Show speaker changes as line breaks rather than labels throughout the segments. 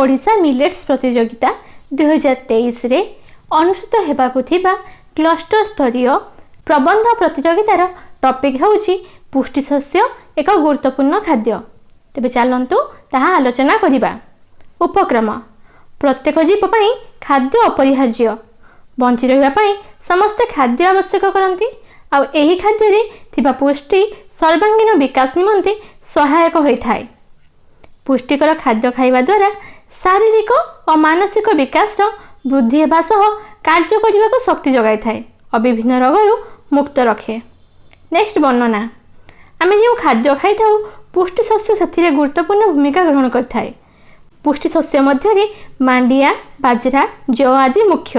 Odisha millets ପ୍ରତିଯୋଗିତା 2023ରେ ଅନୁଷ୍ଠିତ ହେବାକୁ ଥିବା କ୍ଲଷ୍ଟର ସ୍ତରୀୟ ପ୍ରବନ୍ଧ ପ୍ରତିଯୋଗିତାର ଟପିକ୍ ହେଉଛି ପୁଷ୍ଟିଶସ୍ୟ ଏକ ଗୁରୁତ୍ୱପୂର୍ଣ୍ଣ ଖାଦ୍ୟ। ତେବେ ଚାଲନ୍ତୁ ତାହା ଆଲୋଚନା କରିବା। ଉପକ୍ରମ: ପ୍ରତ୍ୟେକ ଜୀବ ପାଇଁ ଖାଦ୍ୟ ଅପରିହାର୍ଯ୍ୟ। ବଞ୍ଚି ରହିବା ପାଇଁ ସମସ୍ତେ ଖାଦ୍ୟ ଆବଶ୍ୟକ କରନ୍ତି। ଆଉ ଏହି ଖାଦ୍ୟରେ ଥିବା ପୁଷ୍ଟି ସର୍ବାଙ୍ଗୀନ ବିକାଶ ନିମନ୍ତେ ସହାୟକ ହୋଇଥାଏ। ପୁଷ୍ଟିକର ଖାଦ୍ୟ ଖାଇବା ଦ୍ୱାରା ଶାରୀରିକ ଓ ମାନସିକ ବିକାଶର ବୃଦ୍ଧି ହେବା ସହ କାର୍ଯ୍ୟ କରିବାକୁ ଶକ୍ତି ଯୋଗାଇଥାଏ ଓ ବିଭିନ୍ନ ରୋଗରୁ ମୁକ୍ତ ରଖେ। ନେକ୍ସଟ, ବର୍ଣ୍ଣନା। ଆମେ ଯେଉଁ ଖାଦ୍ୟ ଖାଇଥାଉ, ପୁଷ୍ଟି ଶସ୍ୟ ସେଥିରେ ଗୁରୁତ୍ୱପୂର୍ଣ୍ଣ ଭୂମିକା ଗ୍ରହଣ କରିଥାଏ। ପୁଷ୍ଟି ଶସ୍ୟ ମଧ୍ୟରେ ମାଣ୍ଡିଆ, ବାଜରା, ଜଅ ଆଦି ମୁଖ୍ୟ।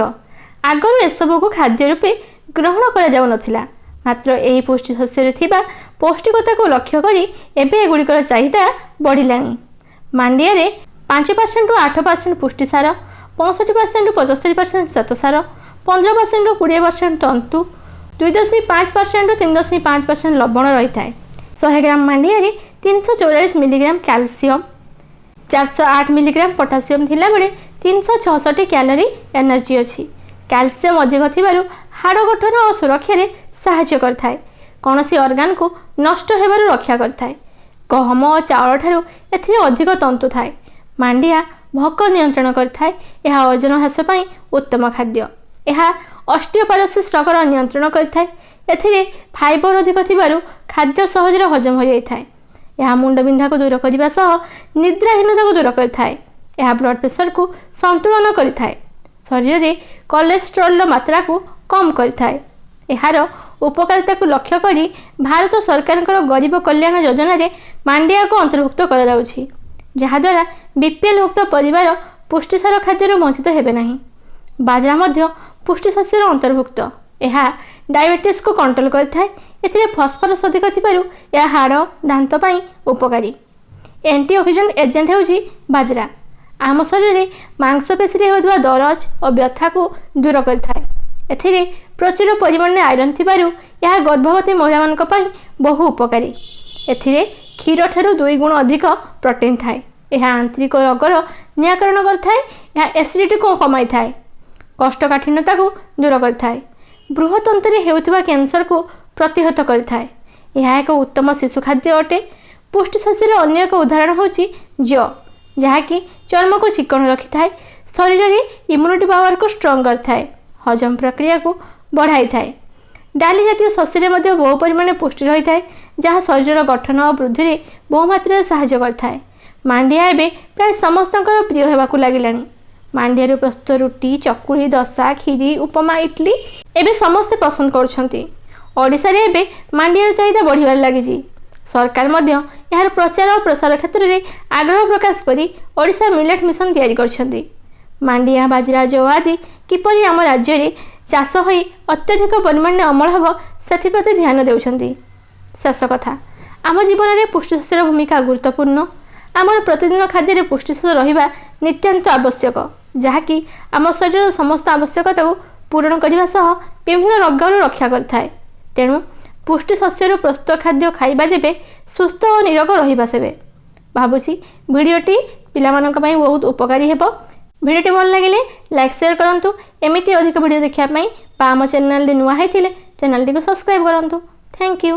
ଆଗରୁ ଏସବୁକୁ ଖାଦ୍ୟ ରୂପେ ଗ୍ରହଣ କରାଯାଉନଥିଲା। ମାତ୍ର ଏହି ପୁଷ୍ଟି ଶସ୍ୟରେ ଥିବା ପୌଷ୍ଟିକତାକୁ ଲକ୍ଷ୍ୟ କରି ଏବେ ଏଗୁଡ଼ିକର ଚାହିଦା ବଢ଼ିଲାଣି। ମାଣ୍ଡିଆରେ 5%ରୁ 8% ପୁଷ୍ଟିସାର, 65%ରୁ 75% ଶ୍ୱେତସାର, 15%ରୁ 20% ତନ୍ତୁ, 2.5%ରୁ 3.5% ଲବଣ ରହିଥାଏ। 100 ଗ୍ରାମ ମାଣ୍ଡିଆରେ 344 ମିଲିଗ୍ରାମ କ୍ୟାଲସିୟମ, 408 ମିଲିଗ୍ରାମ ପଟାସିୟମ ଥିଲାବେଳେ 366 କ୍ୟାଲୋରି ଏନର୍ଜି ଅଛି। କ୍ୟାଲସିୟମ ଅଧିକ ଥିବାରୁ ହାଡ଼ ଗଠନ ଓ ସୁରକ୍ଷାରେ ସାହାଯ୍ୟ କରିଥାଏ। କୌଣସି ଅର୍ଗାନକୁ ନଷ୍ଟ ହେବାରୁ ରକ୍ଷା କରିଥାଏ। ଗହମ ଓ ଚାଉଳଠାରୁ ଏଥିରେ ଅଧିକ ତନ୍ତୁ ଥାଏ। ମାଣ୍ଡିଆ ଭୋକ ନିୟନ୍ତ୍ରଣ କରିଥାଏ। ଏହା ଓଜନ ହ୍ରାସ ପାଇଁ ଉତ୍ତମ ଖାଦ୍ୟ। ଏହା ଅଷ୍ଟିଓପୋରୋସିସ୍ ରୋଗର ନିୟନ୍ତ୍ରଣ କରିଥାଏ। ଏଥିରେ ଫାଇବର ଅଧିକ ଥିବାରୁ ଖାଦ୍ୟ ସହଜରେ ହଜମ ହୋଇଯାଇଥାଏ। ଏହା ମୁଣ୍ଡବିନ୍ଧାକୁ ଦୂର କରିବା ସହ ନିଦ୍ରାହୀନତାକୁ ଦୂର କରିଥାଏ। ଏହା ବ୍ଲଡ଼ ପ୍ରେସରକୁ ସନ୍ତୁଳନ କରିଥାଏ। ଶରୀରରେ କୋଲେଷ୍ଟ୍ରଲର ମାତ୍ରାକୁ କମ୍ କରିଥାଏ। ଏହାର ଉପକାରିତାକୁ ଲକ୍ଷ୍ୟ କରି ଭାରତ ସରକାରଙ୍କର ଗରିବ କଲ୍ୟାଣ ଯୋଜନାରେ ମାଣ୍ଡିଆକୁ ଅନ୍ତର୍ଭୁକ୍ତ କରାଯାଉଛି, ଯାହାଦ୍ୱାରା ବିପିଏଲ୍ ଭୁକ୍ତ ପରିବାର ପୁଷ୍ଟିସାର ଖାଦ୍ୟରୁ ବଞ୍ଚିତ ହେବେ ନାହିଁ। ବାଜରା ମଧ୍ୟ ପୁଷ୍ଟିଶସ୍ୟର ଅନ୍ତର୍ଭୁକ୍ତ। ଏହା ଡାଇବେଟିସ୍କୁ କଣ୍ଟ୍ରୋଲ କରିଥାଏ। ଏଥିରେ ଫସ୍ଫରସ୍ ଅଧିକ ଥିବାରୁ ଏହା ହାଡ଼ ଦାନ୍ତ ପାଇଁ ଉପକାରୀ। ଆଣ୍ଟିଅକ୍ସିଡେଣ୍ଟ ଏଜେଣ୍ଟ ହେଉଛି ବାଜରା। ଆମ ଶରୀରରେ ମାଂସପେଶୀରେ ହେଉଥିବା ଦରଜ ଓ ବ୍ୟଥାକୁ ଦୂର କରିଥାଏ। ଏଥିରେ ପ୍ରଚୁର ପରିମାଣରେ ଆଇରନ୍ ଥିବାରୁ ଏହା ଗର୍ଭବତୀ ମହିଳାମାନଙ୍କ ପାଇଁ ବହୁ ଉପକାରୀ। ଏଥିରେ କ୍ଷୀରଠାରୁ 2 ଗୁଣ ଅଧିକ ପ୍ରୋଟିନ୍ ଥାଏ। ଏହା ଆନ୍ତରିକ ରୋଗର ନିରାକରଣ କରିଥାଏ। ଏହା ଏସିଡ଼ିଟିକୁ କମାଇଥାଏ, କୋଷ୍ଠକାଠିନ୍ୟତାକୁ ଦୂର କରିଥାଏ, ବୃହତନ୍ତରେ ହେଉଥିବା କ୍ୟାନ୍ସରକୁ ପ୍ରତିହତ କରିଥାଏ। ଏହା ଏକ ଉତ୍ତମ ଶିଶୁ ଖାଦ୍ୟ ଅଟେ। ପୁଷ୍ଟିଶସ୍ୟର ଅନ୍ୟ ଏକ ଉଦାହରଣ ହେଉଛି ଜଅ, ଯାହାକି ଚର୍ମକୁ ଚିକ୍କଣ ରଖିଥାଏ, ଶରୀରରେ ଇମ୍ୟୁନିଟି ପାୱାରକୁ ଷ୍ଟ୍ରଙ୍ଗ କରିଥାଏ, ହଜମ ପ୍ରକ୍ରିୟାକୁ ବଢ଼ାଇଥାଏ। ଡାଲି ଜାତୀୟ ଶସ୍ୟରେ ମଧ୍ୟ ବହୁ ପରିମାଣରେ ପୁଷ୍ଟି ରହିଥାଏ, ଯାହା ଶରୀରର ଗଠନ ଓ ବୃଦ୍ଧିରେ ବହୁ ମାତ୍ରାରେ ସାହାଯ୍ୟ କରିଥାଏ। ମାଣ୍ଡିଆ ଏବେ ପ୍ରାୟ ସମସ୍ତଙ୍କର ପ୍ରିୟ ହେବାକୁ ଲାଗିଲାଣି। ମାଣ୍ଡିଆରୁ ପ୍ରସ୍ତୁତ ରୁଟି, ଚକୁଳି, ଦୋସା, କ୍ଷୀରି, ଉପମା, ଇଟଲି ଏବେ ସମସ୍ତେ ପସନ୍ଦ କରୁଛନ୍ତି। ଓଡ଼ିଶାରେ ଏବେ ମାଣ୍ଡିଆର ଚାହିଦା ବଢ଼ିବାରେ ଲାଗିଛି। ସରକାର ମଧ୍ୟ ଏହାର ପ୍ରଚାର ଓ ପ୍ରସାର କ୍ଷେତ୍ରରେ ଆଗ୍ରହ ପ୍ରକାଶ କରି ଓଡ଼ିଶା ମିଲେଟ୍ ମିଶନ ତିଆରି କରିଛନ୍ତି। ମାଣ୍ଡିଆ, ବାଜରା, ଜଅ ଆଦି କିପରି ଆମ ରାଜ୍ୟରେ ଚାଷ ହୋଇ ଅତ୍ୟଧିକ ପରିମାଣରେ ଅମଳ ହେବ, ସେଥିପ୍ରତି ଧ୍ୟାନ ଦେଉଛନ୍ତି। ଶେଷ କଥା, ଆମ ଜୀବନରେ ପୁଷ୍ଟିଶସ୍ୟର ଭୂମିକା ଗୁରୁତ୍ୱପୂର୍ଣ୍ଣ। ଆମର ପ୍ରତିଦିନ ଖାଦ୍ୟରେ ପୁଷ୍ଟିଶସ୍ୟ ରହିବା ନିତ୍ୟାନ୍ତ ଆବଶ୍ୟକ, ଯାହାକି ଆମ ଶରୀରର ସମସ୍ତ ଆବଶ୍ୟକତାକୁ ପୂରଣ କରିବା ସହ ବିଭିନ୍ନ ରୋଗରୁ ରକ୍ଷା କରିଥାଏ। ତେଣୁ ପୁଷ୍ଟି ଶସ୍ୟରୁ ପ୍ରସ୍ତୁତ ଖାଦ୍ୟ ଖାଇବା ଯେବେ, ସୁସ୍ଥ ଓ ନିରୋଗ ରହିବା ସେବେ। ଭାବୁଛି ଭିଡ଼ିଓଟି ପିଲାମାନଙ୍କ ପାଇଁ ବହୁତ ଉପକାରୀ ହେବ। ଭିଡ଼ିଓଟି ଭଲ ଲାଗିଲେ ଲାଇକ୍, ସେୟାର କରନ୍ତୁ। ଏମିତି ଅଧିକ ଭିଡ଼ିଓ ଦେଖିବା ପାଇଁ ବା ଆମ ଚ୍ୟାନେଲରେ ନୂଆ ହେଇଥିଲେ ଚ୍ୟାନେଲଟିକୁ ସବସ୍କ୍ରାଇବ୍ କରନ୍ତୁ। Thank you.